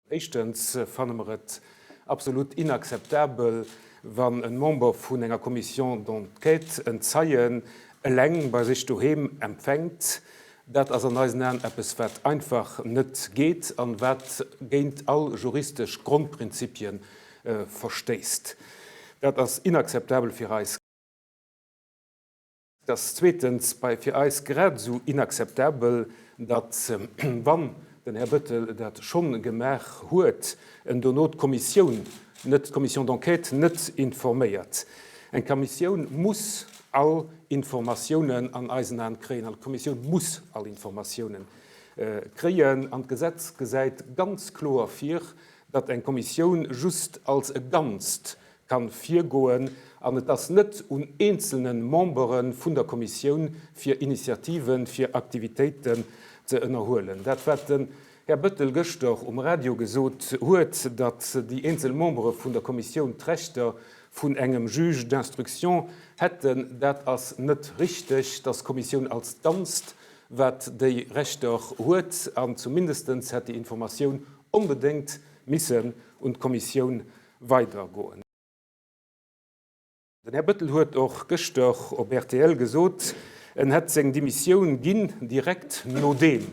Éischtens fanne mer et absolut inakzeptabel, wann e Member vun enger Commission d'enquête en Zeien eleng bei sech doheem empfänkt. Dat ass an eisen Aen eppes, wat einfach net geet an wat géint all juristesch Grondprinzipie verstéisst. Dat ass inakzeptabel fir eis. Et ass zweetens bei fir eis grad esou inakzeptabel, datt, wann den Här Bettel dat schonn gemaach huet, en dono d'Kommissioun net, d'Commission d'enquête net informéiert. Eng Kommissioun muss all Informatiounen an eisen Aen kréien. An d'Kommissioun muss all Informatiounen kréien. An d'Gesetz gesäit ganz kloer vir, datt eng Kommissioun just als e Ganzt kann virgoen an et ass net un eenzelne Membere vun der Kommissioun fir Initiativen, fir Aktivitéiten ze ënnerhuelen. Dat wat den Här Bettel gëschter um Radio gesot huet, datt déi eenzel Membere vun der Kommissioun d'Rechter vun engem Juge d'instruction hätten, dat ass net richteg. Et ass d'Kommissioun als Ganzt wat déi Rechter huet an zumindestens hätt déi Informatioun onbedéngt missen un d'Kommissioun weidergoen. Den Här Bettel huet och gëschter op rtl gesot, en hätt seng Demissioun ginn direkt nodeem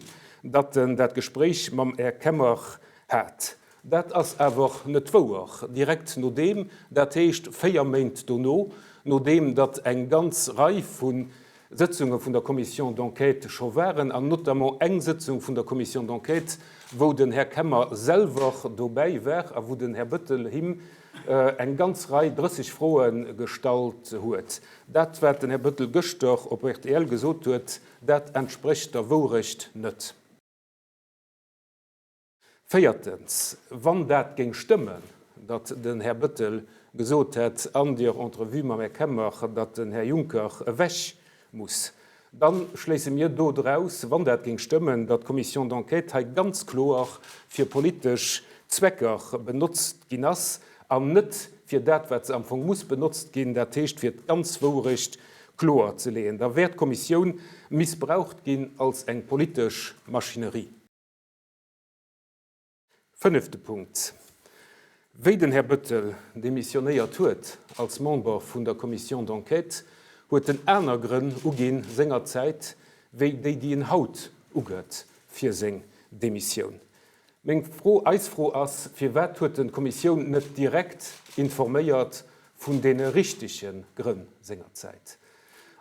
datt en dat Gespréich mam Här Kemmer hat. Dat ass awer net wouer. Direkt nodeem, dat heescht 4 Méint dono, nodeem datt eng ganz Rei vu Sëtzunge vun der Commission d'enquête scho waren, an notamment eng Sëtzung vun der Commission d'enquête, wou den Här Kemmer selwer dobäi war a wou den Här Bettel him eng ganz Rei, 30 Froe gestallt huet. Dat, wat den Här Bettel gëschter op rtl gesot huet, dat entsprécht der Wourecht net. Véiertens, wann dat géing stëmmen, datt den Här Bettel gesot hätt an deer Entrevue mam Här Kemmer, datt den Här Juncker ewech muss, da schléisse mir do draus, wann dat géing stëmmen, datt d'Commission d'enquête hei ganz kloer fir politesch Zwecker benotzt ginn ass an net fir dat, wat se am Fong muss benotzt ginn, dat heescht fir d'ganz Wourecht kloer ze leeën. Da wär d'Kommissioun missbraucht ginn als eng politesch Maschinerie. Fënnefte Punkt, Wéi den Här Bettel demissionéiert huet als Member vun der Commission d'enquête, huet en aner Grënn uginn sengerzäit wéi déi, déi en haut ugëtt fir seng Demissioun. Meng Fro, eis Fro ass, Firwat huet en d'Kommissioun net direkt informéiert vun deene richtege Grënn sengerzäit?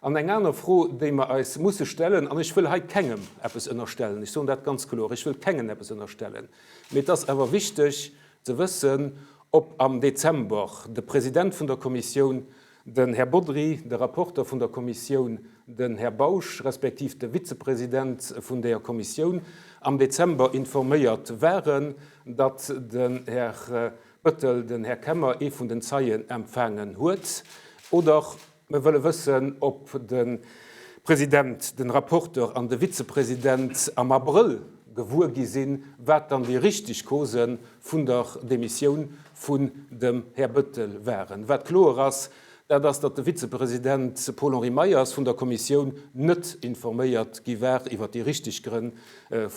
An eng aner Fro, déi mer eis musse stellen, an ech wëll hei kengem eppes ënnerstellen, ech soen dat ganz kloer, ech wëll kengem eppes ënnerstellen, mee et ass awer wichteg ze wëssen, ob am Dezember de President vun der Kommissioun, den Här Bodry, de Rapporter vun der Kommissioun, den Här Bausch, respektiv de Vizepresident vun deeër Kommissioun am Dezember informéiert waren, datt den Här Bettel den Här Kemmer, ee vun den Zeien, empfaangen huet, oder Mir wëlle wëssen, ob de President, den Rapporteur an de Vizepresident am Abrëll gewuer gi sinn, wat dann déi richteg Causen vun der Demissioun vun dem Här Bettel waren. Wat kloer ass, dat ass, datt de Vizepresident Paul-Henri Meyers vun der Kommissioun net informéiert gi war iwwer déi richteg Grënn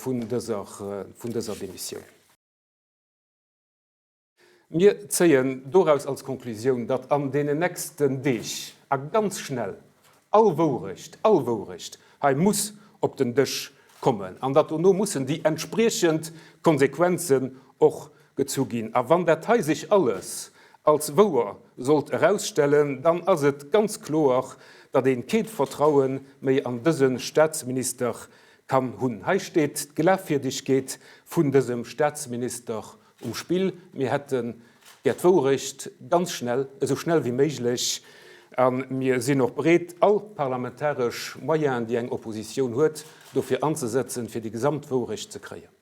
vun dëser Demissioun. Mir zéien doraus als Konklusioun, datt an deenen nächsten Deeg a ganz schnell all Wourecht, all Wourecht hei muss op den Dësch kommen an datt dono mussen déi entspriechend Konsequenzen och gezu ginn. A wann dat hei sech alles als wouer sollt erausstellen, dann ass et ganz kloer, datt ee kee Vertraue méi an dëse Statsminister kann hunn. Hei steet d'Glafwierdegkeet vun dësem Statsminister Um Spill. Mir hätte gär d'Wourecht ganz schnell, esou schnell wéi méiglech. A mir sinn och bereet, all parlamentaresch Moyenen, déi eng Oppositioun huet, dofir anzesetzen, fir déi gesamt Wourecht ze kréien.